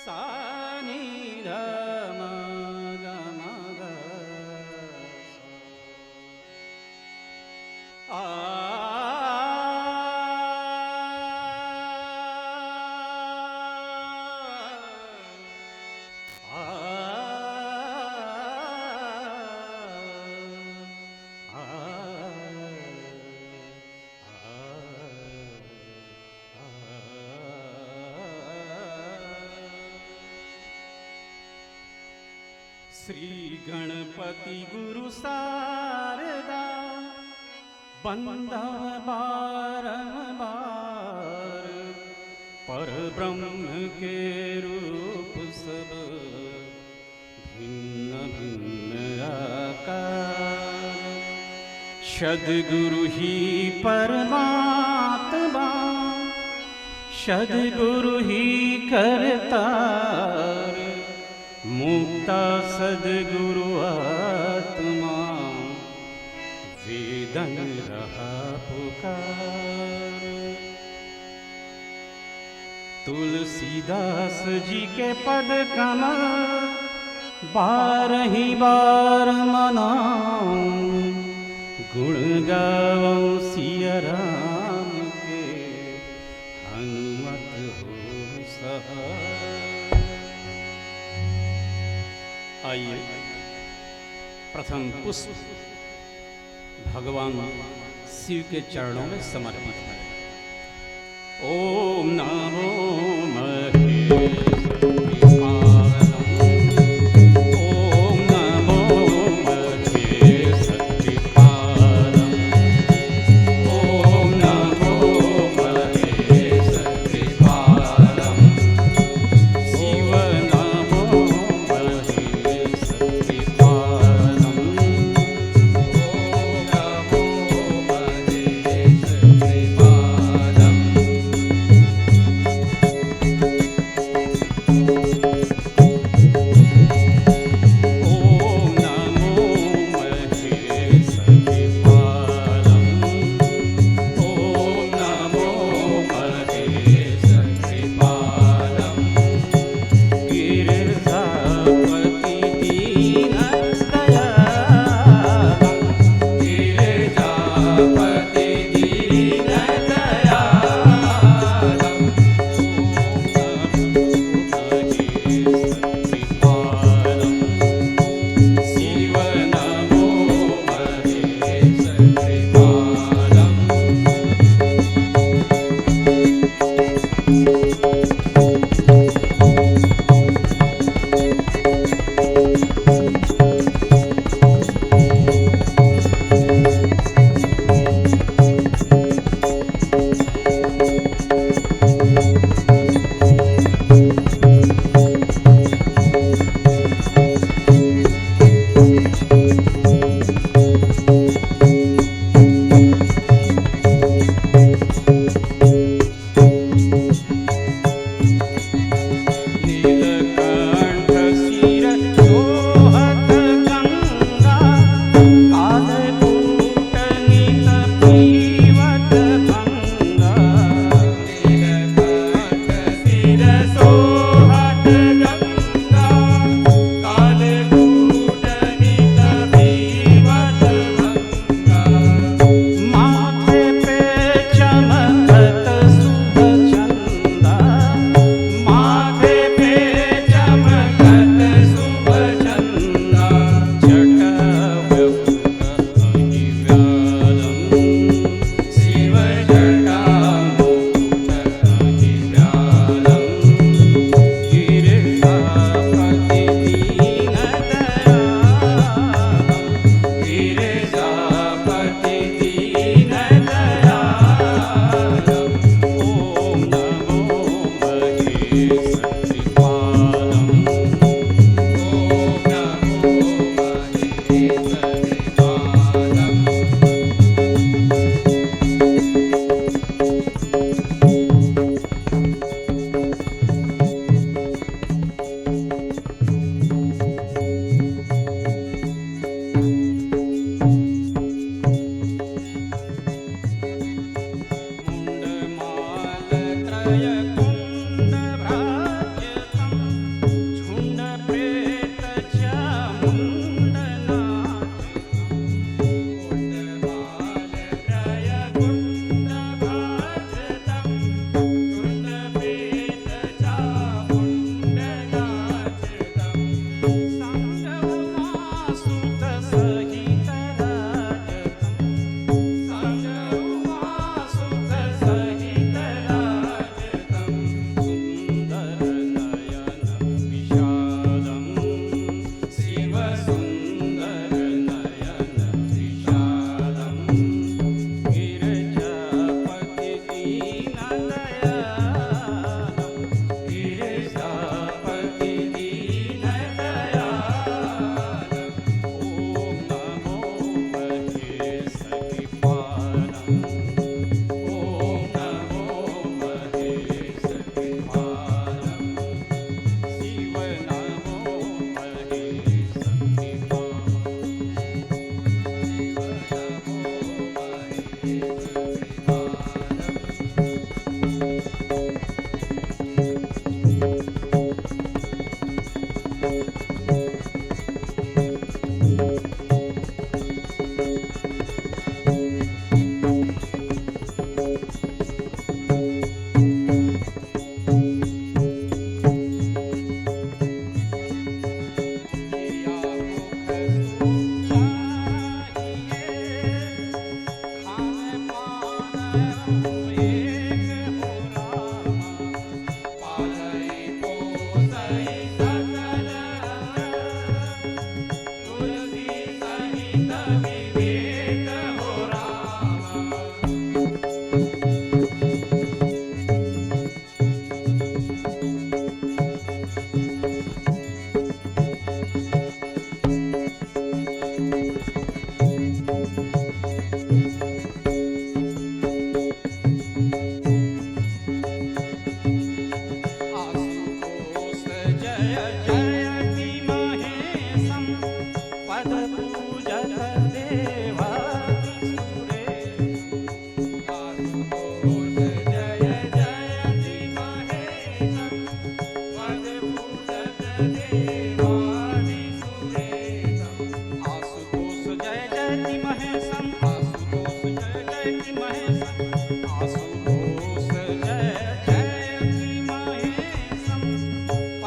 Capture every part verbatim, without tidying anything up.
सा नी ध म ग म ग सा। आ, आ, आ, आ। श्री गणपति गुरु शारदा, बंदव बारंबार, पर ब्रह्म के रूप सब भिन्न भिन्न आकार। सद्गुरु ही परमात्मा, सद्गुरु ही करतार। मुक्ता सद्गुरु आत्मा, वेदन रहा पुकार। तुलसीदास जी के पद कमल, बारही बार मनाऊं, गुण गावं सिया राम के, हनुमत हो सहाय। आइए, प्रथम पुष्प भगवान शिव के चरणों में समर्पित है। ओम नमो महेश। ओम नमो महेश। ओम नमो महेश। शिव नमो महेश।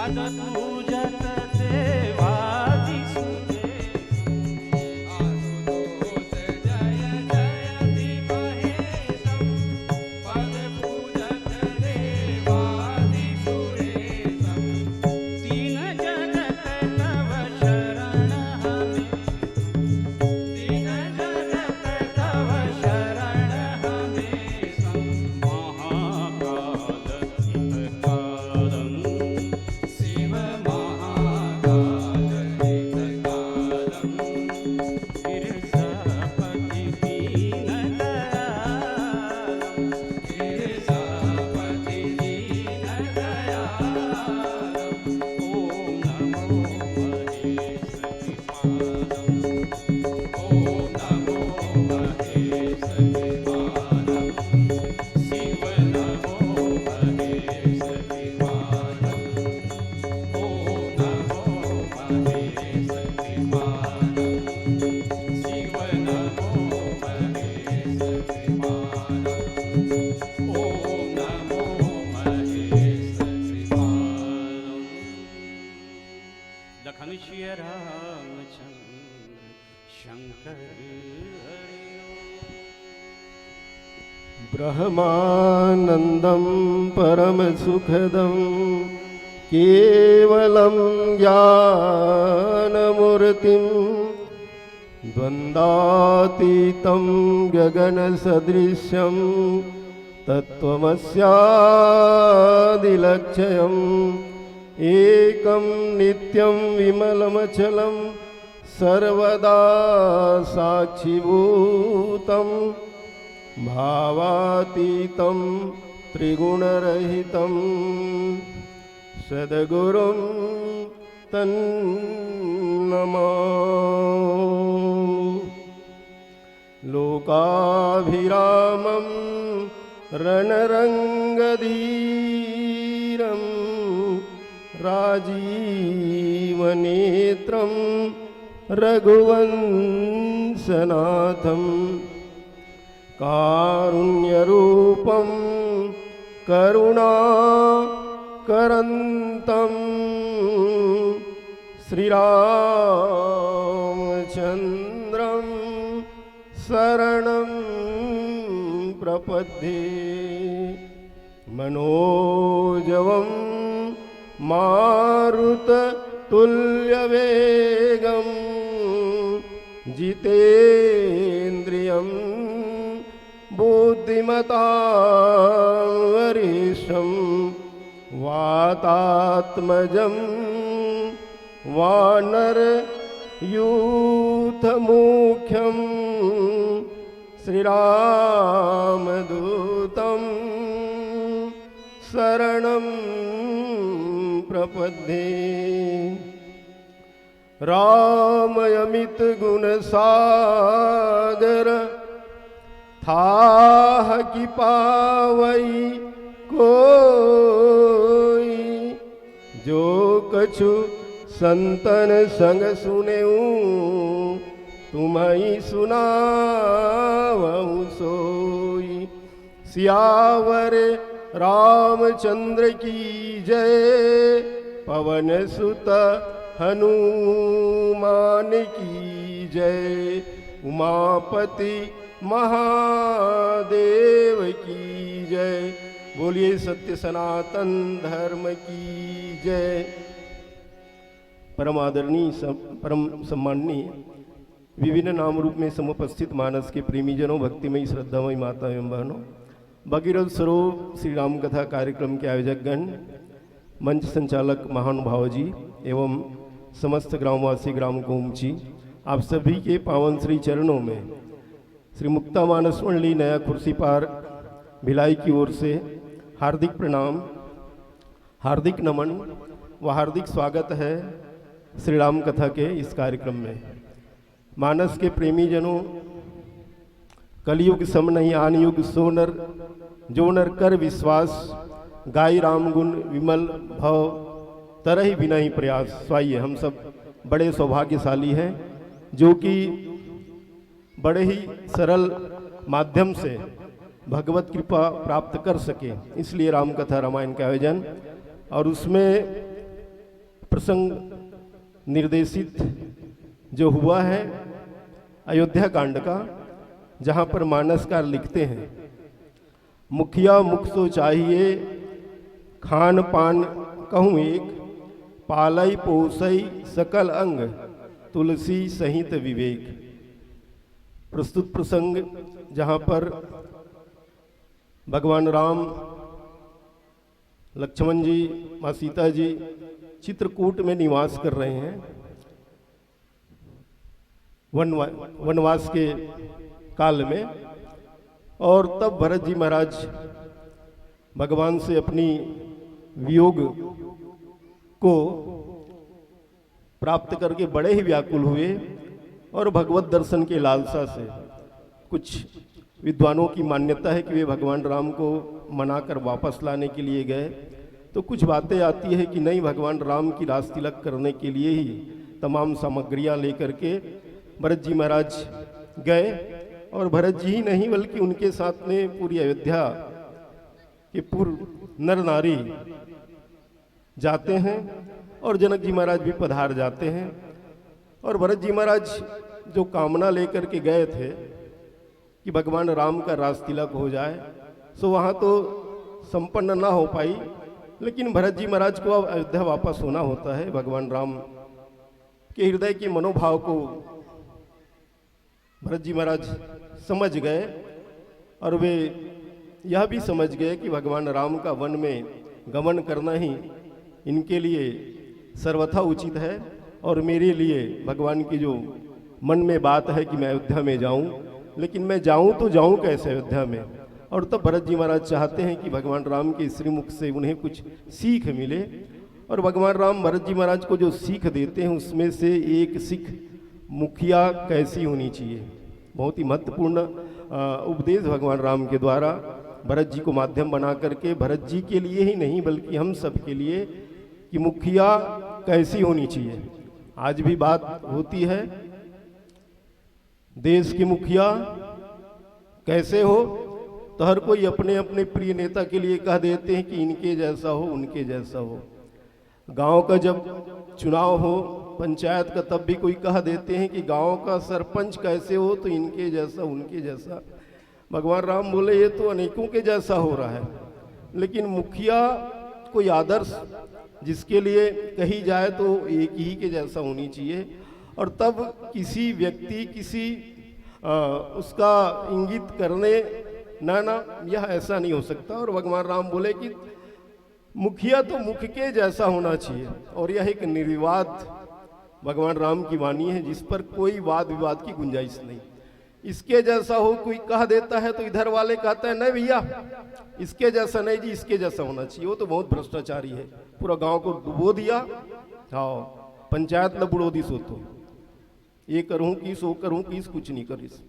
तत्पूजत देवादिसुरेशम्। आशुतोष जय जयति महेशम्। पदपूजत देवादिसुरेशम्। तीन जगत तव शरण हमें। तीन जगत तव शरण हमेशम्। महाकाल हितकारम् शिव महाकाल हितकारम्। गिरिजापति दीनदयालम्। गिरिजापति दीनदयालम्। ॐ नमो महेश लखन सिया रामचंद्र शंकर हरि ओम। ब्रह्मानन्दं परमसुखदं केवलं ज्ञानमूर्तिं द्वन्द्वातीतं गगनसदृशं तत्त्वमस्यादिलक्ष्यम्। एकं नित्यं विमलमचलं सर्वदा साक्षिभूतं भावातीतं त्रिगुणरहितं सद्गुरुं तन्नमामि। लोकाभिरामं रणरङ्गधीरं राजीवनेत्रं रघुवंशनाथं कारुण्यरूपं करुणाकरन्तं श्रीरामचन्द्रं शरणं प्रपद्ये। मनोजवं मारुततुल्यवेगं जितेन्द्रियं बुद्धिमतां वरिष्ठं वातात्मजं वानरयूथमुख्यं श्रीरामदूतं शरणं प्रपद्ये। रामयमितगुणसागर थाह कि पावई कोई, जो कछु संतन संग सुनेऊ तुम्हई सुनावहु सोई। सियावर रामचंद्र की जय, पवन सुत हनुमान की जय, उमापति महादेव की जय। बोलिए सत्य सनातन धर्म की जय। परम आदरणीय सम-, परम सम्माननीय विभिन्न नाम रूप में समुपस्थित मानस के प्रेमीजनों, भक्तिमयी श्रद्धामयी माता एवं बहनों, भगीरथ स्वरूप श्री राम कथा कार्यक्रम के आयोजक गण, मंच संचालक महानुभाव जी एवं समस्त ग्रामवासी ग्राम गोमची, आप सभी के पावन श्री चरणों में श्री मुक्ता मानस मंडली नया खुर्सीपार भिलाई की ओर से हार्दिक प्रणाम, हार्दिक नमन व हार्दिक स्वागत है श्री राम कथा के इस कार्यक्रम में। मानस के प्रेमी जनों, कलयुग सम नहीं आन युग सोनर, जो नर कर विश्वास, गाई राम गुण विमल भव, तरहि बिनहि प्रयास। सो आइए, हम सब बड़े सौभाग्यशाली हैं जो कि बड़े ही सरल माध्यम से भगवत कृपा प्राप्त कर सके, इसलिए राम कथा रामायण का आयोजन। और उसमें प्रसंग निर्देशित जो हुआ है अयोध्या कांड का, जहाँ पर मानसकार लिखते हैं, मुखिया मुख सो चाहिए, खान पान कहूँ एक, पालई पोसई सकल अंग, तुलसी सहित विवेक। प्रस्तुत प्रसंग, जहाँ पर भगवान राम, लक्ष्मण जी, माँ सीता जी चित्रकूट में निवास कर रहे हैं वनवा-, वनवास के काल में, और तब भरत जी महाराज भगवान से अपनी वियोग को प्राप्त करके बड़े ही व्याकुल हुए और भगवत दर्शन के लालसा से, कुछ विद्वानों की मान्यता है कि वे भगवान राम को मनाकर वापस लाने के लिए गए, तो कुछ बातें आती है कि नहीं, भगवान राम की रास तिलक करने के लिए ही तमाम सामग्रियां लेकर के भरत जी महाराज गए। और भरत जी ही नहीं, बल्कि उनके साथ में पूरी अयोध्या के पूर्व नर नारी जाते हैं और जनक जी महाराज भी पधार जाते हैं। और भरत जी महाराज जो कामना लेकर के गए थे कि भगवान राम का रास तिलक हो जाए, सो वहाँ तो संपन्न ना हो पाई, लेकिन भरत जी महाराज को अब अयोध्या वापस होना होता है। भगवान राम के हृदय के मनोभाव को भरत जी महाराज समझ गए और वे यह भी समझ गए कि भगवान राम का वन में गमन करना ही इनके लिए सर्वथा उचित है और मेरे लिए भगवान की जो मन में बात है कि मैं अयोध्या में जाऊं, लेकिन मैं जाऊं तो जाऊं कैसे अयोध्या में। और तब भरत जी महाराज चाहते हैं कि भगवान राम के श्रीमुख से उन्हें कुछ सीख मिले। और भगवान राम भरत जी महाराज को जो सीख देते हैं, उसमें से एक सीख मुखिया कैसी होनी चाहिए। बहुत ही महत्वपूर्ण उपदेश भगवान राम के द्वारा भरत जी को माध्यम बना करके, भरत जी के लिए ही नहीं बल्कि हम सब के लिए, कि मुखिया कैसी होनी चाहिए। आज भी बात होती है देश के मुखिया कैसे हो, तो हर कोई अपने अपने प्रिय नेता के लिए कह देते हैं कि इनके जैसा हो, उनके जैसा हो। गांव का जब चुनाव हो, पंचायत का, तब भी कोई कह देते हैं कि गांव का सरपंच कैसे हो, तो इनके जैसा, उनके जैसा। भगवान राम बोले, ये तो अनेकों के जैसा हो रहा है, लेकिन मुखिया कोई आदर्श जिसके लिए कही जाए तो एक ही के जैसा होनी चाहिए। और तब किसी व्यक्ति, किसी आ, उसका इंगित करने, ना ना, यह ऐसा नहीं हो सकता। और भगवान राम बोले कि मुखिया तो मुख के जैसा होना चाहिए। और यह एक निर्विवाद भगवान राम की वाणी है, जिस पर कोई वाद विवाद की गुंजाइश नहीं। इसके जैसा हो कोई कह देता है तो इधर वाले कहते हैं, नहीं भैया, इसके जैसा नहीं जी, इसके जैसा होना चाहिए, वो तो बहुत भ्रष्टाचारी है, पूरा गांव को डुबो दिया। हाँ, पंचायत न बुड़ो दी सो तो, ये करूं किस, वो करूं किस, कुछ नहीं करिस।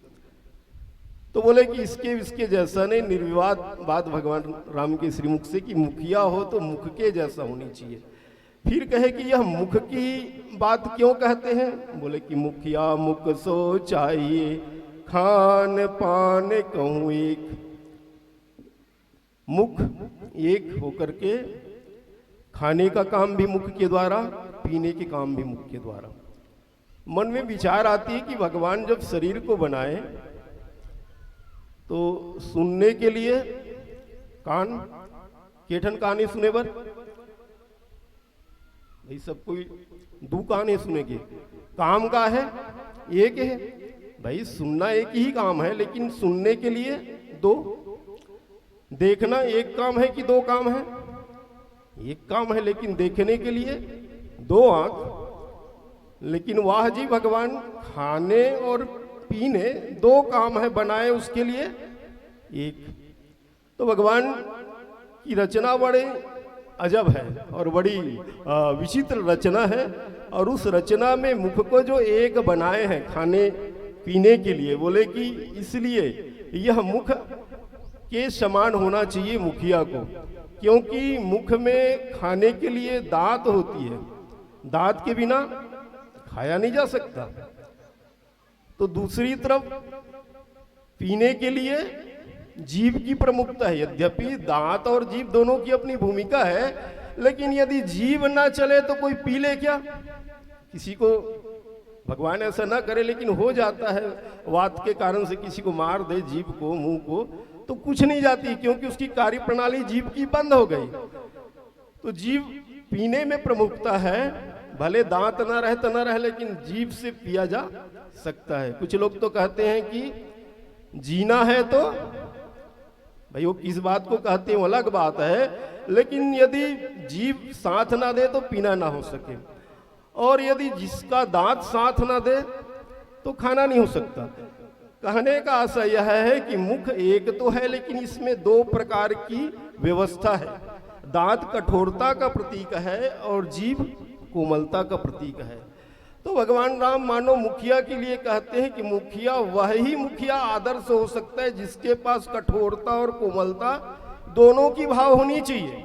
तो बोले कि इसके, इसके जैसा नहीं, निर्विवाद बात भगवान राम के श्रीमुख से कि मुखिया हो तो मुख के जैसा होनी चाहिए। फिर कहे कि यह मुख की बात क्यों कहते हैं? बोले कि मुखिया मुख सो चाहिए, खान पान कहूँ एक। मुख एक होकर के खाने का काम भी मुख के द्वारा, पीने के काम भी मुख के द्वारा। मन में विचार आती है कि भगवान जब शरीर को बनाए तो सुनने के लिए कान, केठन कान ही सुने बर, भाई, सब कोई दू कान ही सुनेगे। काम का है? एक है। भाई, सुनना एक ही काम है, लेकिन सुनने के लिए दो, देखना एक काम है कि दो काम है? एक काम है, लेकिन देखने के लिए दो आंख। लेकिन वाह जी भगवान, खाने और पीने दो काम है बनाए, उसके लिए एक। तो भगवान की रचना बड़े अजब है और बड़ी, आ, विचित्र रचना है। और उस रचना में मुख को जो एक बनाए हैं खाने पीने के लिए, बोले कि इसलिए यह मुख के समान होना चाहिए मुखिया को, क्योंकि मुख में खाने के लिए दांत होती है, दांत के बिना खाया नहीं जा सकता। तो दूसरी तरफ पीने के लिए जीभ की प्रमुखता है। यद्यपि दांत और जीभ दोनों की अपनी भूमिका है, लेकिन यदि जीभ ना चले तो कोई पी ले क्या? किसी को, भगवान ऐसा ना करे, लेकिन हो जाता है, वात के कारण से किसी को मार दे जीभ को, मुंह को, तो कुछ नहीं जाती, क्योंकि उसकी कार्य प्रणाली जीभ की बंद हो गई। तो जीभ पीने में प्रमुखता है, भले दांत ना रहे तो ना रहे, लेकिन जीभ से पिया जा सकता है। कुछ लोग तो कहते हैं कि जीना है तो, भाई, वो किस बात को कहते हैं वो अलग बात है, लेकिन यदि जीभ साथ ना दे तो पीना ना हो सके, और यदि जिसका दांत साथ ना दे तो खाना नहीं हो सकता। कहने का आशय यह है कि मुख एक तो है, लेकिन इसमें दो प्रकार की व्यवस्था है। दांत कठोरता का प्रतीक है और जीभ कोमलता का प्रतीक है। तो भगवान राम मानो मुखिया के लिए कहते हैं कि मुखिया, वही मुखिया आदर्श हो सकता है जिसके पास कठोरता और कोमलता दोनों की भाव होनी चाहिए।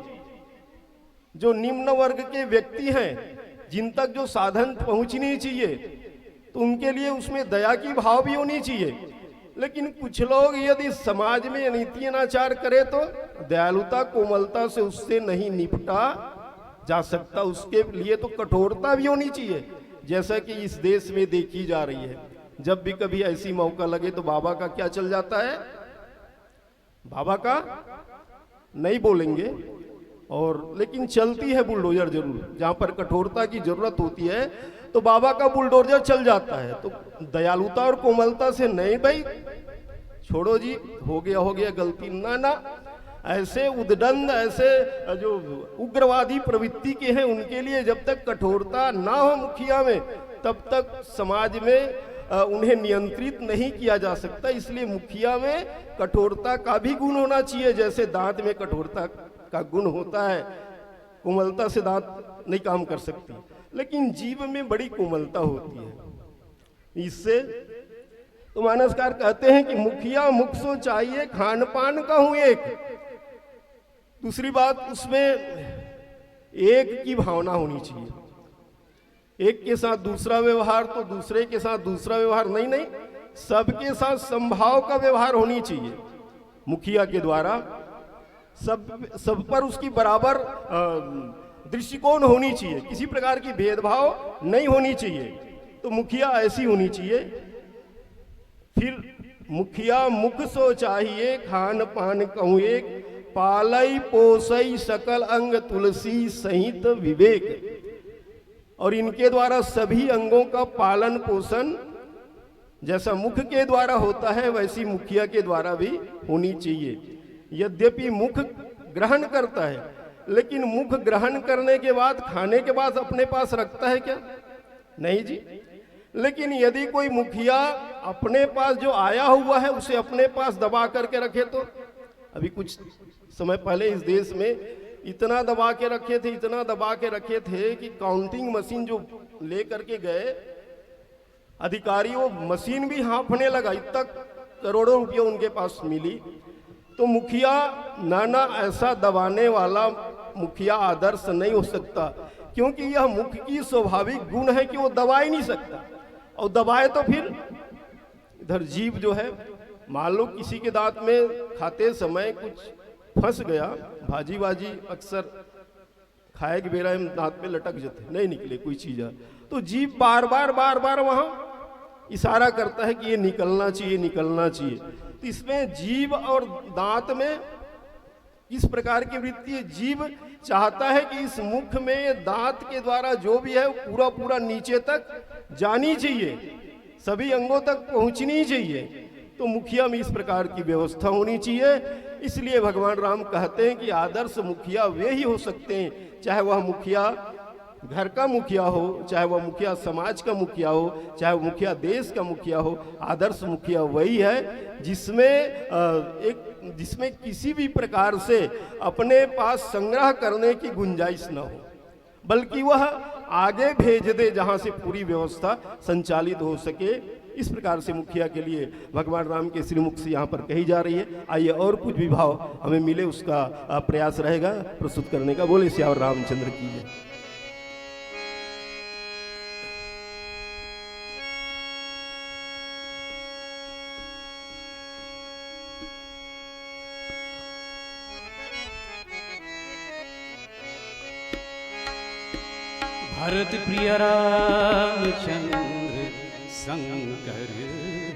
जो निम्न वर्ग के व्यक्ति हैं, जिन तक जो साधन पहुंचनी चाहिए, तो उनके लिए उसमें दया की भाव भी होनी चाहिए। लेकिन कुछ लोग यदि समाज में अनीति अनाचार करे तो दयालुता, कोमलता से उससे नहीं निपटा जा सकता। उसके लिए तो कठोरता भी होनी चाहिए, जैसा कि इस देश में देखी जा रही है। जब भी कभी ऐसी मौका लगे तो बाबा का क्या चल जाता है, बाबा का नहीं बोलेंगे, और लेकिन चलती है बुलडोजर जरूर। जहां पर कठोरता की जरूरत होती है तो बाबा का बुलडोजर चल जाता है। तो दयालुता और कोमलता से नहीं भाई, छोड़ो जी, हो गया, हो गया गलती, ना ना। ऐसे उद्दंड, ऐसे जो उग्रवादी प्रवृत्ति के हैं, उनके लिए जब तक कठोरता ना हो मुखिया में, तब तक समाज में अ, उन्हें नियंत्रित नहीं किया जा सकता। इसलिए मुखिया में कठोरता का भी गुण होना चाहिए, जैसे दांत में कठोरता का गुण होता है, कोमलता से दांत नहीं काम कर सकती, लेकिन जीभ में बड़ी कोमलता होती है। इससे तो मानसकार कहते हैं कि मुखिया मुख सो चाहिए, खान पान कहूं एक। दूसरी बात, उसमें एक की भावना होनी चाहिए। एक के साथ दूसरा व्यवहार तो दूसरे के साथ दूसरा व्यवहार, नहीं नहीं, सबके साथ समभाव का व्यवहार होनी चाहिए। मुखिया के द्वारा सब, सब पर उसकी बराबर अ, दृष्टिकोण होनी चाहिए, किसी प्रकार की भेदभाव नहीं होनी चाहिए। तो मुखिया ऐसी होनी चाहिए। फिर मुखिया मुख सो चाहिए, खान पान कहूँ एक, पालई पोसई सकल अंग तुलसी सहित विवेक। और इनके द्वारा सभी अंगों का पालन पोषण जैसा मुख के द्वारा होता है, वैसी मुखिया के द्वारा भी होनी चाहिए। यद्यपि मुख ग्रहण करता है, लेकिन मुख ग्रहण करने के बाद, खाने के बाद अपने पास रखता है क्या? नहीं जी। लेकिन यदि कोई मुखिया अपने पास जो आया हुआ है, उसे अपने पास दबा करके रखे तो, अभी कुछ समय पहले इस देश में इतना दबा के रखे थे, इतना दबा के रखे थे कि काउंटिंग मशीन जो लेकर के गए अधिकारी, वो मशीन भी हाँफने लगा, इतना करोड़ों रुपये उनके पास मिली। तो मुखिया, ना ना, ऐसा दबाने वाला मुखिया आदर्श नहीं हो सकता, क्योंकि यह मुख की स्वाभाविक गुण है कि वो दबा ही नहीं सकता, और दबाए तो फिर इधर जीभ जो है, मान लो किसी के दांत में खाते समय कुछ फंस गया, भाजी वाजी अक्सर खाए के बेरा में दांत में लटक जाते, नहीं निकले कोई चीज है, तो जीभ बार बार बार बार वहां इशारा करता है कि ये निकलना चाहिए, निकलना चाहिए। तो इसमें जीभ और दांत में इस प्रकार की वृत्ति है। जीभ चाहता है कि इस मुख में दांत के द्वारा जो भी है, पूरा पूरा नीचे तक जानी चाहिए, सभी अंगों तक पहुंचनी चाहिए। तो मुखिया में इस प्रकार की व्यवस्था होनी चाहिए। इसलिए भगवान राम कहते हैं कि आदर्श मुखिया वे ही हो सकते हैं, चाहे वह मुखिया घर का मुखिया हो, चाहे वह मुखिया समाज का मुखिया हो, चाहे वह मुखिया देश का मुखिया हो। आदर्श मुखिया वही है जिसमें अ, एक जिसमें किसी भी प्रकार से अपने पास संग्रह करने की गुंजाइश न हो, बल्कि वह आगे भेज दे, जहां से पूरी व्यवस्था संचालित हो सके। इस प्रकार से मुखिया के लिए भगवान राम के श्रीमुख से यहाँ पर कही जा रही है। आइए, और कुछ विभाव हमें मिले, उसका अ, प्रयास रहेगा प्रस्तुत करने का। बोले सियावर रामचंद्र की जय। भरत प्रिय रामचंद्र शंकर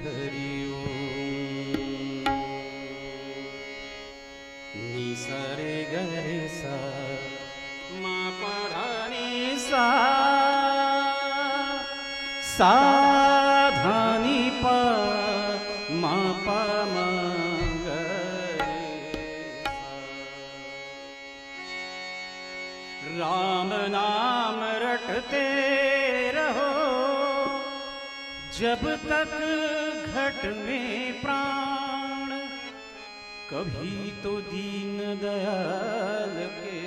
हरि ओम। नी सा रे ग रे सा, मा पा धा नी सा, सा धा नी पा, मा पा मा ग रे सा। राम नाम रटते रहो, जब तक घट में प्राण। कभी तो दीन दयाल के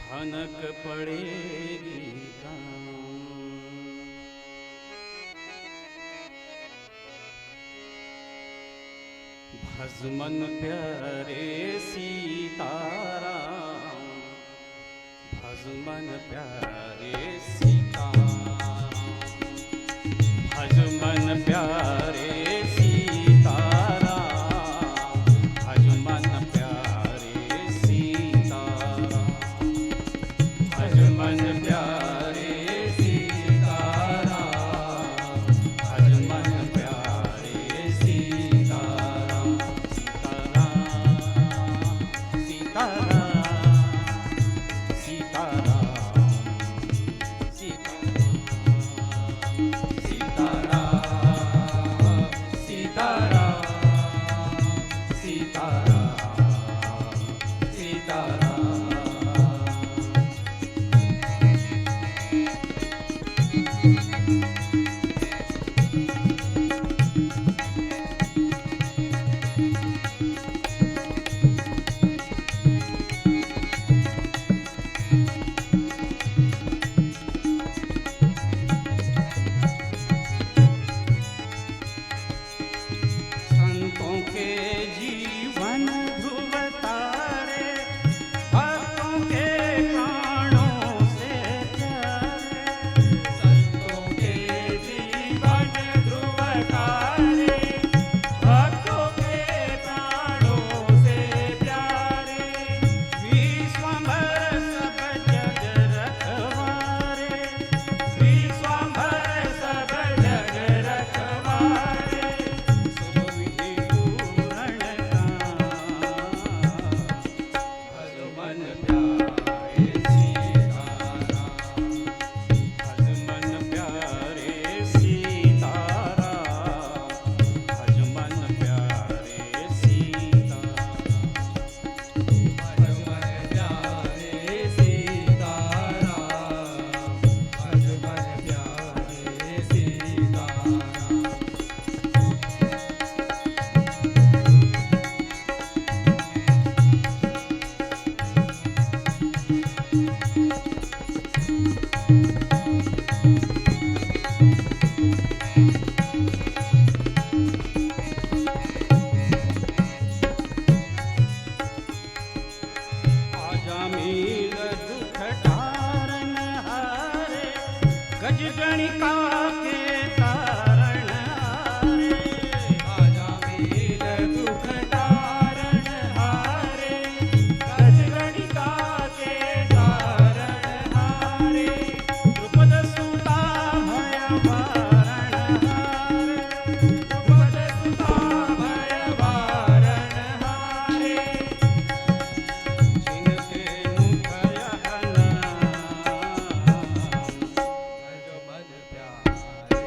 भनक पड़ेगी काम। भज मन प्यारे सीताराम, भज मन प्यारे सीताराम, भज मन प्यारे सीताराम, भज मन प्यारे सीताराम, भज मन प्यारे सीताराम, भज मन प्यारे सीताराम, सीताराम, सीताराम, सीताराम, सीताराम, सीताराम, सीताराम, सीताराम, सीताराम। संतों के जीवन ध्रुव तारे, भक्तों के प्राणों से प्यारे। संतों के जीवन ध्रुव तारे, भक्तों के प्राणों से प्यारे। विश्वंभर सब जग रखवारे, विश्वंभर सब जग रखवारे, सुख विधि पूरण काम। भज मन प्यारे सीताराम, भज मन प्यारे सीताराम, भज मन प्यारे सीताराम। भज मन प्यारे सीताराम, भज मन प्यारे सीताराम। आजा मील दुख टारन हारे, गजगणिका के तारन हारे। आजा मील दुख टारन हारे, गजगणिका के तारन हारे। द्रुपद सुता भय वारण हारे, द्रुपद सुता भय वारण हारे। जिनके मुख यह नाम, भज मन प्यारे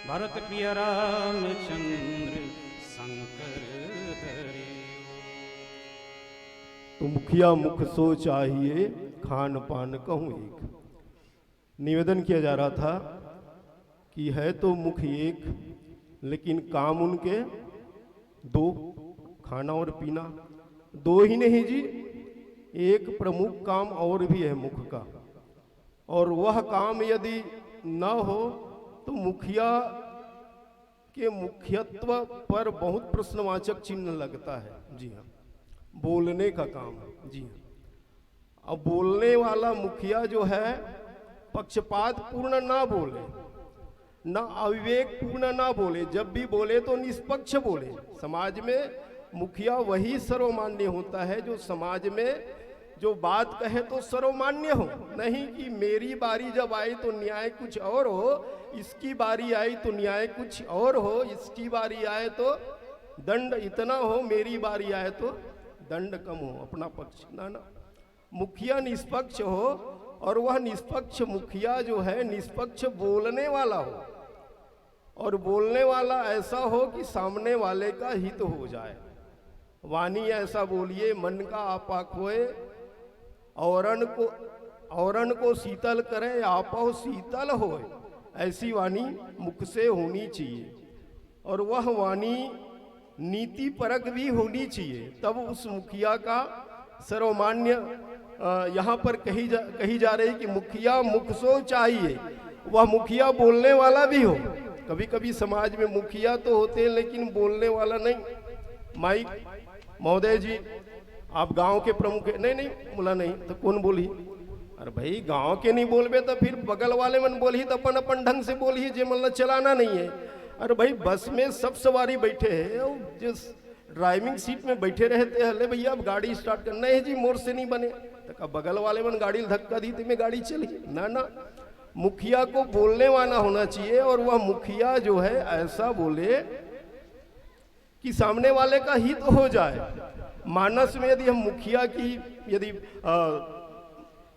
भारत प्रिय रामचंद्र शंकर हरि। तो मुखिया मुख सो चाहिए, खान पान कहूँ एक। निवेदन किया जा रहा था कि है तो मुख एक, लेकिन काम उनके दो, खाना और पीना। दो ही नहीं जी, एक प्रमुख काम और भी है मुख का, और वह काम यदि न हो तो मुखिया के मुखियत्व पर बहुत प्रश्नवाचक चिन्ह लगता है। जी हाँ, बोलने का काम। जी हाँ, अब बोलने वाला मुखिया जो है, पक्षपात पूर्ण ना बोले, ना अविवेक पूर्ण ना बोले, जब भी बोले तो निष्पक्ष बोले। समाज में मुखिया वही सर्वमान्य होता है जो समाज में जो बात कहे तो सर्वमान्य हो, नहीं कि मेरी बारी जब आई तो न्याय कुछ और हो, इसकी बारी आई तो न्याय कुछ और हो, इसकी बारी आए तो दंड इतना हो, मेरी बारी आए तो दंड कम हो, अपना पक्ष ना ना। मुखिया निष्पक्ष हो, और वह निष्पक्ष मुखिया जो है, निष्पक्ष बोलने वाला हो, और बोलने वाला ऐसा हो कि सामने वाले का हित हो जाए। वाणी ऐसा बोलिए, मन का आपा खोए, औरन को, औरन को शीतल करे, आपो शीतल होए। ऐसी वाणी मुख से होनी चाहिए, और वह वाणी नीति परक भी होनी चाहिए, तब उस मुखिया का सर्वमान्य, अ, यहाँ पर कही जा, कही जा रही कि मुखिया मुख सो चाहिए, वह मुखिया बोलने वाला भी हो। कभी कभी समाज में मुखिया तो होते हैं, लेकिन बोलने वाला नहीं। माइक, महोदय जी, आप गांव के प्रमुख हैं। नहीं, नहीं, बोला नहीं, तो कौन बोलही? अरे भाई, गांव के नहीं बोलबे तो फिर बगल वाले मन बोलही, तो अपन अपन ढंग से बोलही, जे मन ला चलाना नहीं है। अरे भाई, बस में सब सवारी बैठे हैं, और जिस ड्राइविंग सीट में बैठे रहते हैं, "ले भैया, अब गाड़ी स्टार्ट करना है जी, मोर से नहीं बने।" तो का बगल वाले मन गाड़ी ल धक्का दी, तो में गाड़ी चली ना, ना। मुखिया को बोलने वाला होना चाहिए, और वह मुखिया जो है, ऐसा बोले कि सामने वाले का हित हो जाए। मानस में यदि हम मुखिया की, यदि, अ,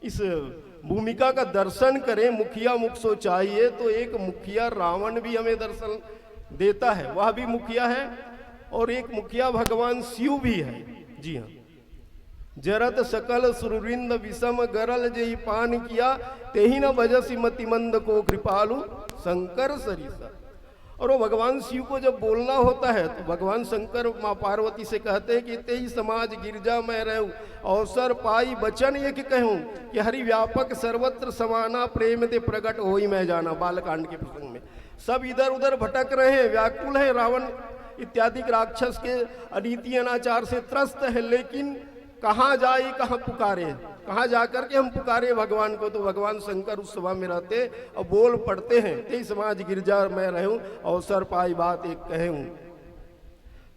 इस भूमिका का दर्शन करें, मुखिया मुख सो चाहिए, तो एक मुखिया रावण भी हमें दर्शन देता है, वह भी मुखिया है, और एक मुखिया भगवान शिव भी है। जी हाँ, "जरत सकल सुरवृंद विषम गरल जेहि पान किया, तेहि न भजसि मति मंद को कृपालु शंकर सरीसा।" और वो भगवान शिव को जब बोलना होता है तो भगवान शंकर माँ पार्वती से कहते हैं कि "तेहि समाज गिरजा मैं रहूं, अवसर पाई बचन एक कहूं, कि हरि व्यापक सर्वत्र समाना, प्रेम ते प्रगट होई मैं जाना।" बालकांड के प्रसंग में सब इधर उधर भटक रहे हैं, व्याकुल हैं, रावण इत्यादि राक्षस के अनीति अनाचार से त्रस्त है, लेकिन कहाँ जाए, कहाँ पुकारे, कहाँ जा करके हम पुकारे भगवान को? तो भगवान शंकर उस सभा में रहते और बोल पड़ते हैं, "तेहि समाज गिरजा मैं रहूं, अवसर पाई बात एक कहूं।"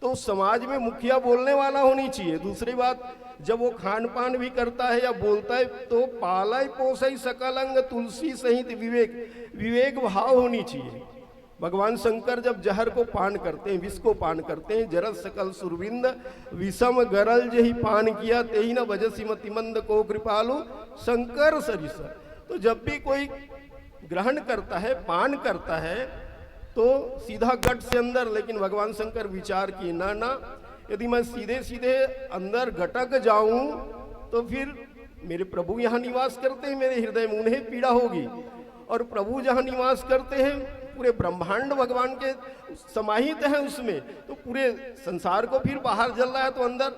तो उस समाज में मुखिया बोलने वाला होनी चाहिए। दूसरी बात, जब वो खान पान भी करता है या बोलता है तो पालय पोषय सकल अंग तुलसी सहित विवेक, विवेक भाव होनी चाहिए। भगवान शंकर जब जहर को पान करते हैं, विष को पान करते हैं, "जरत सकल सुरविंद विषम गरल जेहि पान किया, तेहि न बजसि मति मंद को कृपालु शंकर सरिस।" तो जब भी कोई ग्रहण करता है, पान करता है, तो सीधा गट से अंदर, लेकिन भगवान शंकर विचार किए, "ना, ना, यदि मैं सीधे सीधे अंदर गटक जाऊं तो फिर मेरे प्रभु यहाँ निवास करते हैं, मेरे हृदय में उन्हें पीड़ा होगी।" और प्रभु जहाँ निवास करते हैं, पूरे ब्रह्मांड भगवान के समाहित हैं उसमें, तो पूरे संसार को फिर बाहर जल रहा है तो अंदर,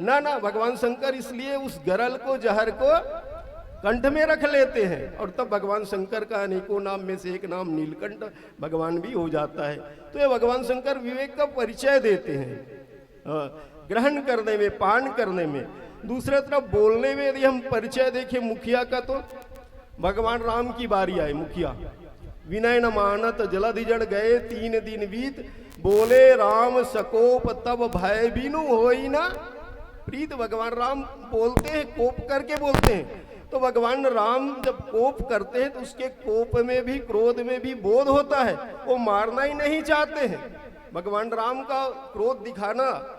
ना, ना, भगवान शंकर इसलिए उस गरल को, जहर को कंठ में रख लेते हैं और तब भगवान शंकर का अनेकों नाम में से एक नाम नीलकंठ भगवान भी हो जाता है। तो ये भगवान शंकर विवेक का परिचय देते हैं, अ, ग्रहण करने में, पान करने में। दूसरे तरफ बोलने में यदि हम परिचय देखें मुखिया का, तो भगवान राम की बारी आई, मुखिया। "विनय न मानत जलधि जड़ गए तीन दिन बीत, बोले राम सकोप तब भय बिनु होई ना प्रीत।" भगवान राम बोलते हैं, कोप करके बोलते हैं। तो भगवान राम जब कोप करते हैं तो उसके कोप में भी, क्रोध में भी बोध होता है, वो मारना ही नहीं चाहते हैं। भगवान राम का क्रोध दिखाना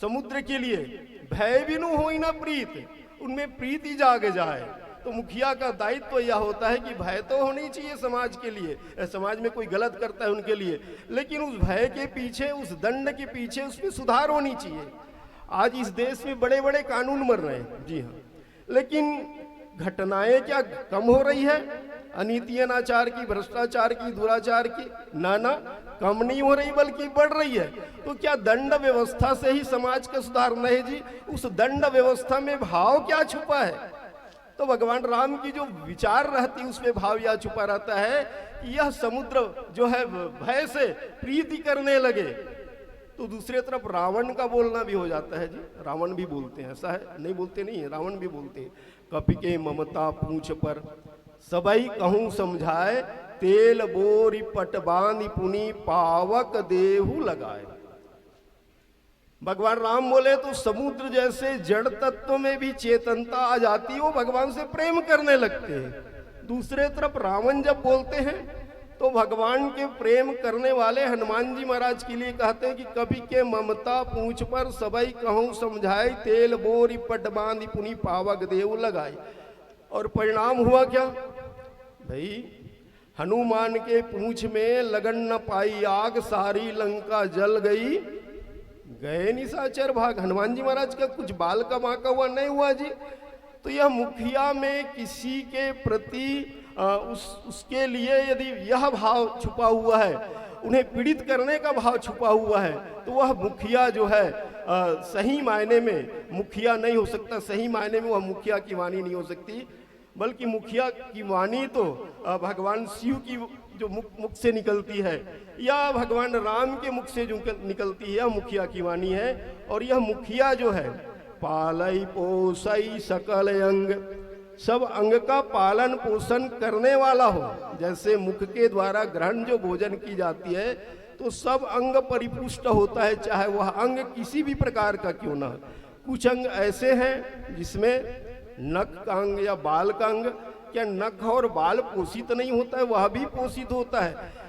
समुद्र के लिए, "भय बिनु होई ना प्रीत", उनमें प्रीति जाग जाए। तो मुखिया का दायित्व यह होता है कि भय तो होनी चाहिए समाज के लिए, अ, समाज में कोई गलत करता है उनके लिए, लेकिन उस भय के पीछे, उस दंड के पीछे उसमें सुधार होनी चाहिए। आज इस देश में बड़े बड़े कानून बन रहे हैं, जी हाँ, लेकिन घटनाएं क्या कम हो रही है? अनीति अनाचार की, भ्रष्टाचार की, दुराचार की? ना, ना, कम नहीं हो रही बल्कि बढ़ रही है। तो क्या दंड व्यवस्था से ही समाज का सुधार? नहीं जी। उस दंड व्यवस्था में भाव क्या छुपा है? तो भगवान राम की जो विचार रहती, उसमें भाव यह छुपा रहता है कि यह समुद्र जो है भय से प्रीति करने लगे। तो दूसरे तरफ रावण का बोलना भी हो जाता है जी, रावण भी बोलते हैं, ऐसा है, नहीं बोलते नहीं है, रावण भी बोलते हैं। "कपि के ममता पूछ पर सबई कहूँ समझाए, तेल बोरि पट बांधि पुनि पावक देहु लगाए।" भगवान राम बोले तो समुद्र जैसे जड़ तत्व में भी चेतनता आ जाती है, वो भगवान से प्रेम करने लगते हैं। दूसरे तरफ रावण जब बोलते हैं तो भगवान के प्रेम करने वाले हनुमान जी महाराज के लिए कहते हैं कि "कपि के ममता पूछ पर सबई कहूँ समझाए, तेल बोरि पट बांधि पुनि पावक देहु लगाए।" और परिणाम हुआ क्या भाई? हनुमान के पूंछ में लगन न पाई आग, सारी लंका जल गई, गए निशाचर भाग। हनुमान जी महाराज का कुछ बाल का बांका हुआ नहीं हुआ जी। तो यह मुखिया में किसी के प्रति, अ, उस, उसके लिए यदि यह भाव छुपा हुआ है, उन्हें पीड़ित करने का भाव छुपा हुआ है, तो वह मुखिया जो है, अ, सही मायने में मुखिया नहीं हो सकता, सही मायने में वह मुखिया की वाणी नहीं हो सकती। बल्कि मुखिया की वाणी तो, अ, भगवान शिव की जो मुख, मुख से निकलती है या भगवान राम के मुख से जो निकल-, निकलती है, यह मुखिया की वाणी है। और यह मुखिया जो है, "पालई पोसई सकल अंग", सब अंग का पालन पोषण करने वाला हो। जैसे मुख के द्वारा ग्रहण जो भोजन की जाती है, तो सब अंग परिपुष्ट होता है, चाहे वह अंग किसी भी प्रकार का क्यों ना हो। कुछ अंग ऐसे हैं जिसमें नख का अंग या बाल का अंग, क्या नख और बाल पोषित नहीं होता है? वह भी पोषित होता है।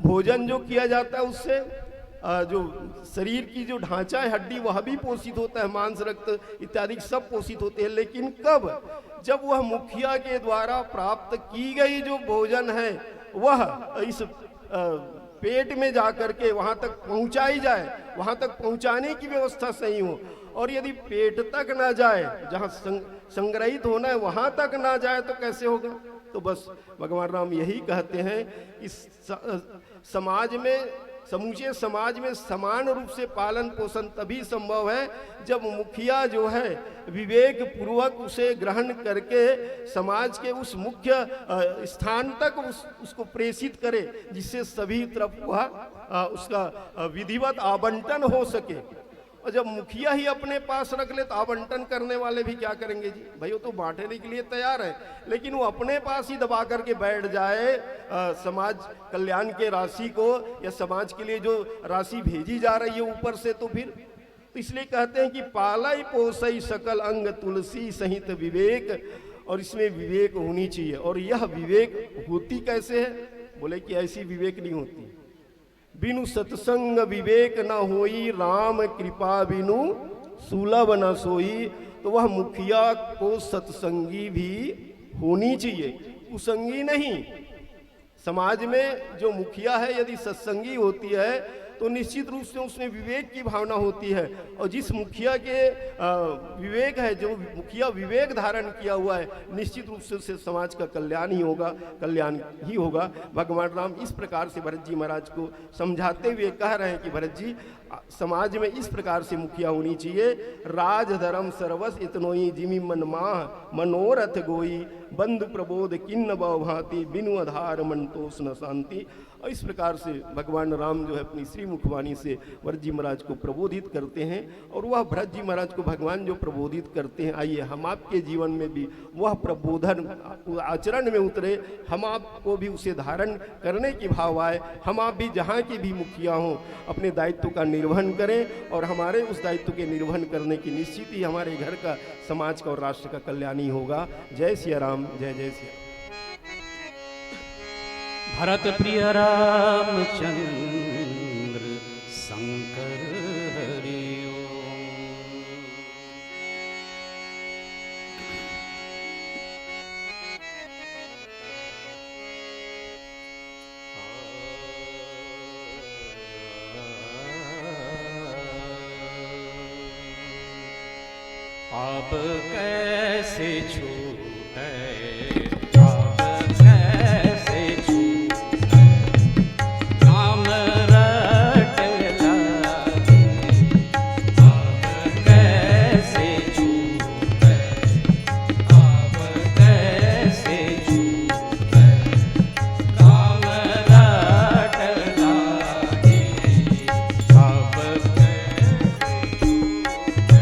भोजन जो किया जाता है उससे, अ, जो शरीर की जो ढांचा है, हड्डी, वह भी पोषित होता है, मांस, रक्त इत्यादि सब पोषित होते हैं। लेकिन कब? जब वह मुखिया के द्वारा प्राप्त की गई जो भोजन है, वह इस, अ, पेट में जा करके वहाँ तक पहुँचाई जाए, वहाँ तक पहुँचाने की व्यवस्था सही हो। और यदि पेट तक ना जाए, जहाँ सं-, संग्रहित होना है, वहाँ तक ना जाए, तो कैसे होगा? तो बस भगवान राम यही कहते हैं कि स-, समाज में, समूचे समाज में समान रूप से पालन पोषण तभी संभव है जब मुखिया जो है विवेक पूर्वक उसे ग्रहण करके समाज के उस मुख्य, अ, स्थान तक उस, उसको प्रेषित करे, जिससे सभी तरफ वह, अ, उसका, अ, विधिवत आवंटन हो सके। और जब मुखिया ही अपने पास रख ले तो आवंटन करने वाले भी क्या करेंगे जी? भाई, वो तो बांटने के लिए तैयार है, लेकिन वो अपने पास ही दबा करके बैठ जाए, अ, समाज कल्याण के राशि को, या समाज के लिए जो राशि भेजी जा रही है ऊपर से, तो फिर, तो इसलिए कहते हैं कि पालई पोसई सकल अंग तुलसी सहित विवेक। और इसमें विवेक होनी चाहिए। और यह विवेक होती कैसे है? बोले कि ऐसी विवेक नहीं होती। बिनु सत्संग विवेक न होई, राम कृपा बिनु सुलभ न सोई। तो वह मुखिया को सत्संगी भी होनी चाहिए, कुसंगी नहीं। समाज में जो मुखिया है, यदि सत्संगी होती है, तो निश्चित रूप से उसमें विवेक की भावना होती है। और जिस मुखिया के, अ, विवेक है, जो मुखिया विवेक धारण किया हुआ है, निश्चित रूप से उससे समाज का कल्याण ही होगा, कल्याण ही होगा। भगवान राम इस प्रकार से भरत जी महाराज को समझाते हुए कह रहे हैं कि भरत जी, समाज में इस प्रकार से मुखिया होनी चाहिए। राज धर्म सर्वस इतनोई, जिमि मन माह मनोरथ गोई। बंधु प्रबोध किन्न बहु भांति, बिनु आधार मन तोष न शांति। और इस प्रकार से भगवान राम जो है अपनी श्री मुखवाणी से भरत जी महाराज को प्रबोधित करते हैं। और वह भरत जी महाराज को भगवान जो प्रबोधित करते हैं, आइए हम आपके जीवन में भी वह प्रबोधन आचरण में उतरे, हम आपको भी उसे धारण करने की भाव आए। हम आप भी जहाँ के भी मुखिया हों, अपने दायित्व का निर्वहन करें और हमारे उस दायित्व के निर्वहन करने की निश्चित ही हमारे घर का, समाज का और राष्ट्र का कल्याण ही होगा। जय सिया राम, जय जय सिया। भरत प्रिय रामचंद्र शंकर हरि ओम। अब कैसे छूटे, अब कैसे छूटे, राम रट लागे। अब कैसे छूटे, अब कैसे छूटे, राम रट लागे। अब कैसे छूटे।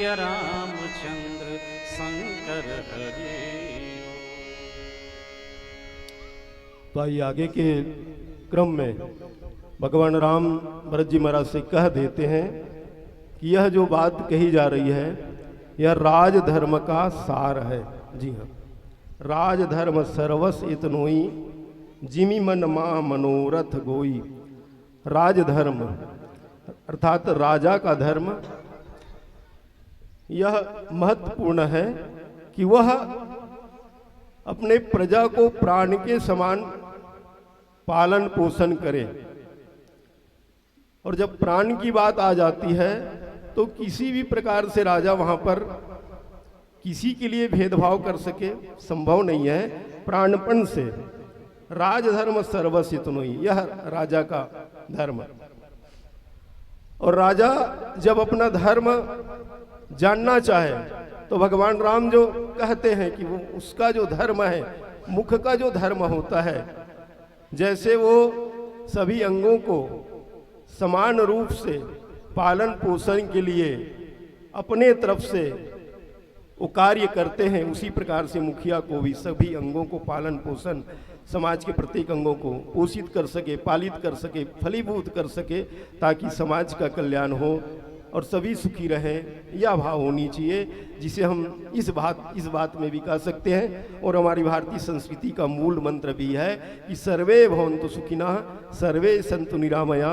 रामचंद्र शंकर हरि। तो आइए, आगे के क्रम में भगवान राम भरत जी महाराज से कह देते हैं कि यह जो बात कही जा रही है, यह राजधर्म का सार है। जी हाँ, राजधर्म सर्वस इतनोई, जिमि मन मा मनोरथ गोई। राजधर्म अर्थात राजा का धर्म, यह महत्वपूर्ण है कि वह अपने प्रजा को प्राण के समान पालन पोषण करे। और जब प्राण की बात आ जाती है, तो किसी भी प्रकार से राजा वहां पर किसी के लिए भेदभाव कर सके, संभव नहीं है। प्राणपण से राजधर्म सर्वसित नोई, यह राजा का धर्म। और राजा जब अपना धर्म जानना चाहे, तो भगवान राम जो कहते हैं कि वो उसका जो धर्म है, मुख का जो धर्म होता है, जैसे वो सभी अंगों को समान रूप से पालन पोषण के लिए अपने तरफ से वो कार्य करते हैं, उसी प्रकार से मुखिया को भी सभी अंगों को पालन पोषण, समाज के प्रत्येक अंगों को पोषित कर सके, पालित कर सके, फलीभूत कर सके, ताकि समाज का कल्याण हो और सभी सुखी रहें, यह भाव होनी चाहिए, जिसे हम इस बात, इस बात में भी कह सकते हैं। और हमारी भारतीय संस्कृति का मूल मंत्र भी है कि सर्वे भवन्तु सुखिनः, सर्वे सन्तु निरामया,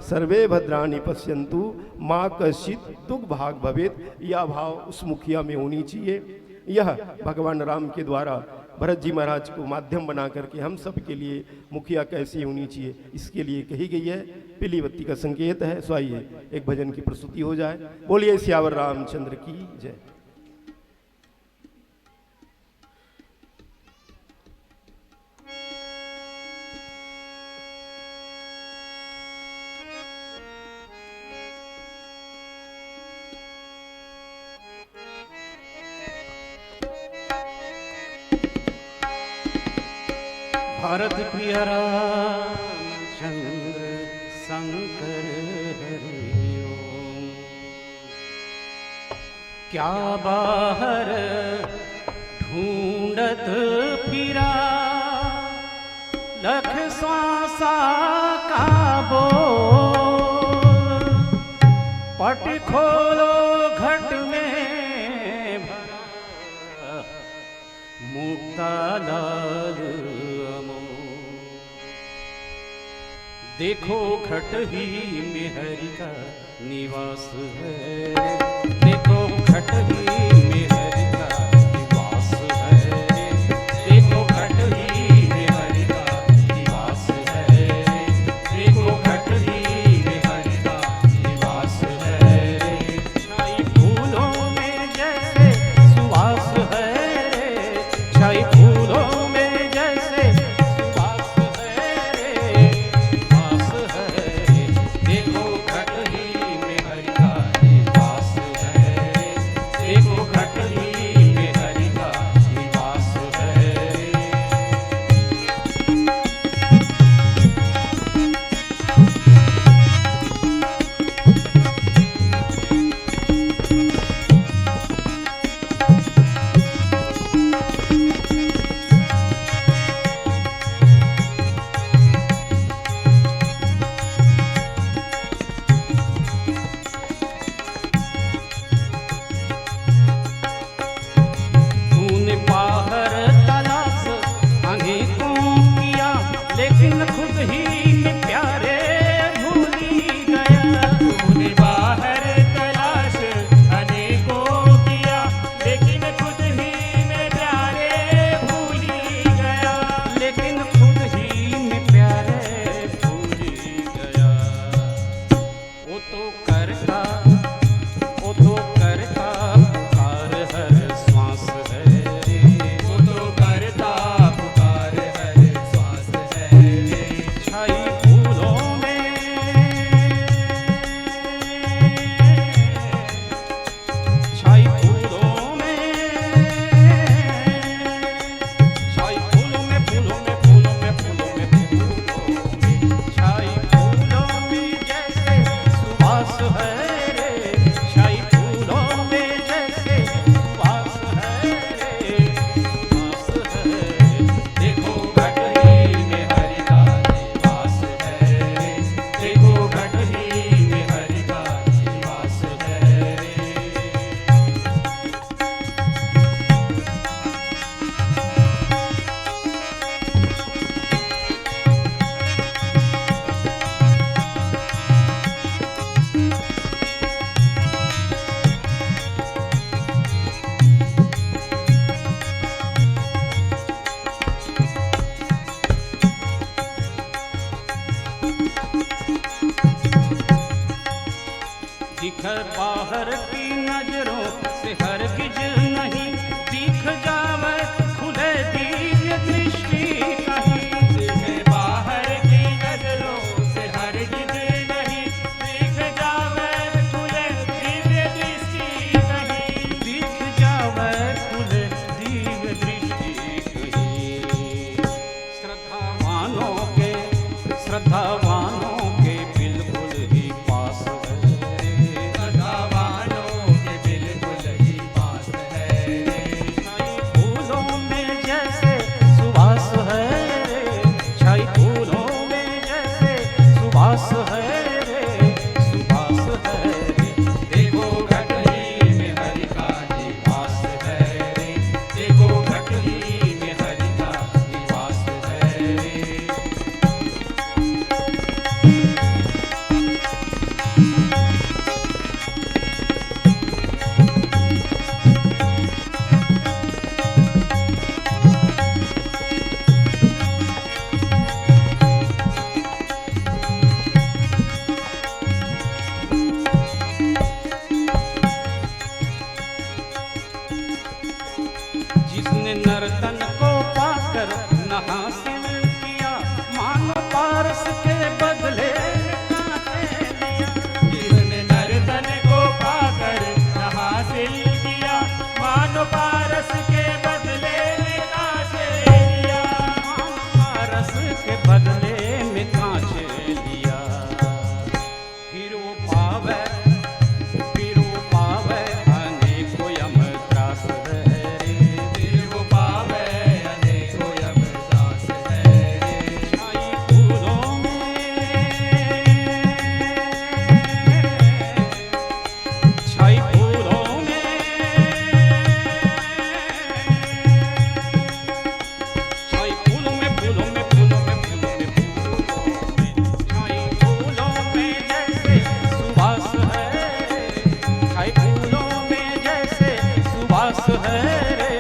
सर्वे भद्राणि पश्यन्तु, माँ कश्चित दुख भाग भवेत। यह भाव उस मुखिया में होनी चाहिए। यह भगवान राम के द्वारा भरत जी महाराज को माध्यम बना करके हम सब के लिए मुखिया कैसी होनी चाहिए, इसके लिए कही गई है। पीली बत्ती का संकेत है। सो आइए, एक भजन की प्रस्तुति हो जाए। बोलिए सियावर रामचंद्र की जय। भारत प्रिय रामचंद्र शंकर हरि ओम। क्या बाहर ढूंढत फिरा, लख श्वासा का बोल, पट खोलो घट में भरा, मुक्ता लाल अमोल। देखो घट ही में हरि का निवास है रे। देखो घट ही में हरि का निवास है रे। देखो घट ही में हरि का निवास है रे। देखो घट ही में हरि का निवास है रे। छाई फूलों में जैसे सुवास है रे। छाई फूलों में जैसे सुवास है रे। निवास है रे। देखो घट ही में हरि का निवास है रे। देखो घट ही में हरि का निवास है रे। तूने बाहर तलाश अनेकों किया, लेकिन खुद ही में प्यारे भूली गया। तूने बाहर तलाश अनेकों किया, लेकिन खुद ही में प्यारे भूली गया। लेकिन खुद ही में प्यारे भूली गया। वो तो करता, वो तो करता पुकार हर श्वास है रे। वो तो करता पुकार हर श्वास है रे। छाई बाहर की नजरों से हरगिज नहीं दिख जावे खुले दिव्य दृष्टि कहीं। जिन्हें बाहर की नजरों से हरगिज नहीं दिख जावे खुले दिव्य दृष्टि कहीं। दिख जावे खुले दिव्य दृष्टि कहीं। श्रद्धावानों के, श्रद्धावानों के बिल्कुल ही पास है। श्रद्धावानों के बिल्कुल ही पास है। छाई फूलों में जैसे सुवास है। छाई फूलों में जैसे सुवास है रे, सुवास है रे। देखो घट ही में हरि का निवास है रे। देखो घट ही में हरि का निवास है रे। जिसने नर्तन को पाकर न हासिल किया, मानो पारस के बदले में कांटे लिया। जिसने नर्तन को पाकर न हासिल किया, मानो पारस के बदले में कांटे लिया। मानो पारस के बदले में कांटे लिया। फिर वो पावे, फिर वो पावे अनेकों यम त्रास है रे। फिर वो पावे अनेकों यम त्रास है रे। छाई फूलों में, छाई फूलों में, छाई फूलों में, फूलों में, फूलों में, फूलों में, फूलों में, छाई फूलों में जैसे सुवास है, छाई फूलों में जैसे सुवास है रे,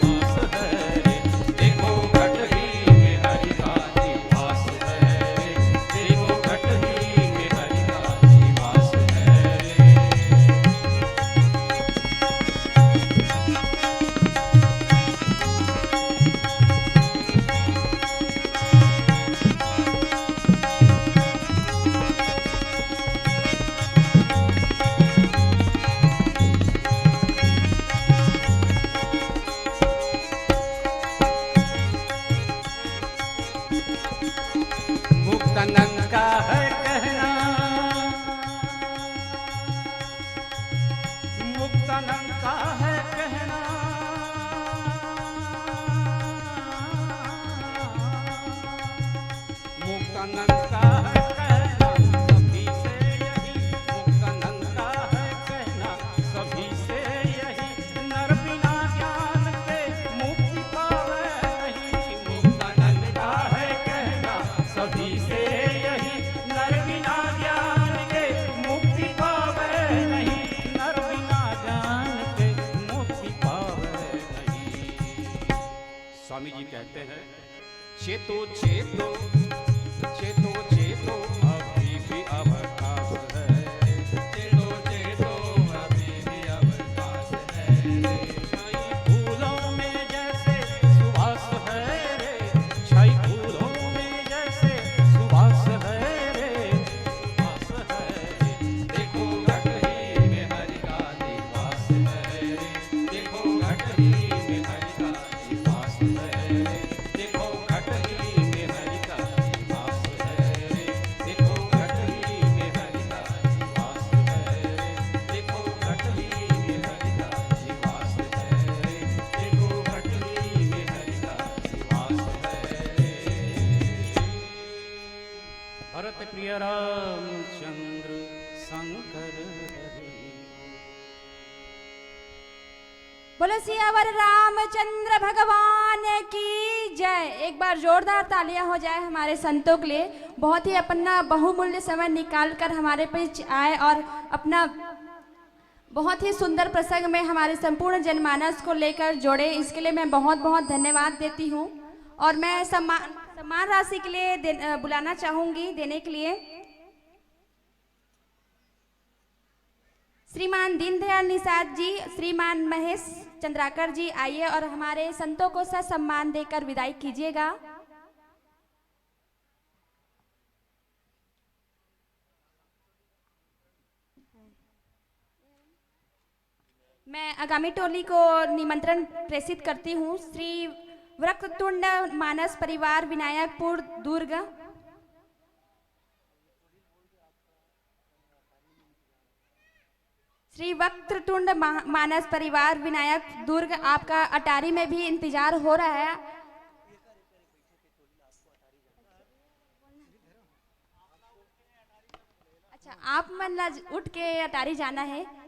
सुवास है रे। देखो घट ही में हरि का निवास है रे, देखो घट ही में हरि का निवास है रे। मुक्तानंद का है कहना, मुक्तानंद का है कहना, मुक्तानंद का है कहना, सभी से यही, मुक्तानंद का है कहना, सभी से यही, नर बिना ज्ञान के मुक्ति पावे नहीं। मुक्तानंद का है कहना, सभी से यही, नर बिना ज्ञान के मुक्ति पावे नहीं, नर बिना ज्ञान के मुक्ति पावे नहीं। स्वामी जी कहते हैं, चेतो, चेतो, चेतो, चेतो, अभी भी अवकाश है। चेतो, चेतो, अभी भी अवकाश है। छाई फूलों में जैसे सुवास है रे, छाई फूलों में जैसे सुवास है रे, सुवास है रे। देखो घट ही में हरि का निवास है रे, देखो घट ही में हरि का निवास है रे। देखो घट ही में हरि का निवास है रे। देखो घट ही में हरि का निवास है रे। देखो घट ही में हरि का निवास है रे। देखो घट ही में हरि का निवास है रे। भरत प्रिय रामचंद्र शंकर हरि। बोलो सियावर रामचंद्र भगवान की जय। एक बार जोरदार तालियां हो जाए हमारे संतों के लिए, बहुत ही अपना बहुमूल्य समय निकाल कर हमारे बीच आए और अपना बहुत ही सुंदर प्रसंग में हमारे संपूर्ण जनमानस को लेकर जोड़े। इसके लिए मैं बहुत बहुत धन्यवाद देती हूँ और मैं सम्मान, सम्मान राशि के लिए दे, अ, बुलाना चाहूँगी देने के लिए। श्रीमान दीनदयाल निषाद जी, श्रीमान महेश चंद्राकर जी, आइए और हमारे संतों को ससम्मान देकर विदाई कीजिएगा। मैं आगामी टोली को निमंत्रण प्रेषित करती हूँ। श्री वक्रतुंड मानस परिवार विनायकपुर दुर्ग। श्री वक्रतुंड मा-, मानस परिवार विनायक दुर्ग, आपका अटारी में भी इंतजार हो रहा है। अच्छा, आप मन ला उठ के अटारी जाना है।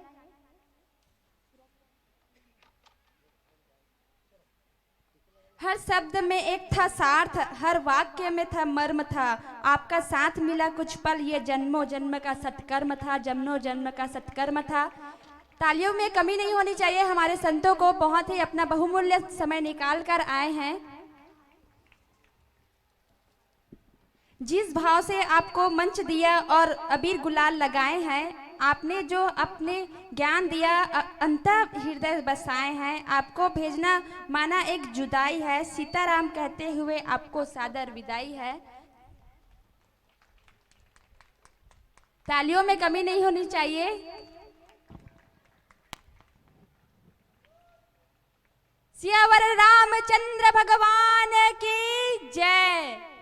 हर शब्द में एक था सार्थ, हर वाक्य में था मर्म था। आपका साथ मिला कुछ पल, ये जन्मों जन्म का सत्कर्म था, जन्मों जन्म का सत्कर्म था। तालियों में कमी नहीं होनी चाहिए हमारे संतों को, बहुत ही अपना बहुमूल्य समय निकाल कर आए हैं। जिस भाव से आपको मंच दिया और अबीर गुलाल लगाए हैं, आपने जो अपने ज्ञान दिया, अ-, अंत हृदय बसाए हैं, आपको भेजना माना एक जुदाई है। सीताराम कहते हुए आपको सादर विदाई है। तालियों में कमी नहीं होनी चाहिए। सियावर रामचंद्र भगवान की जय।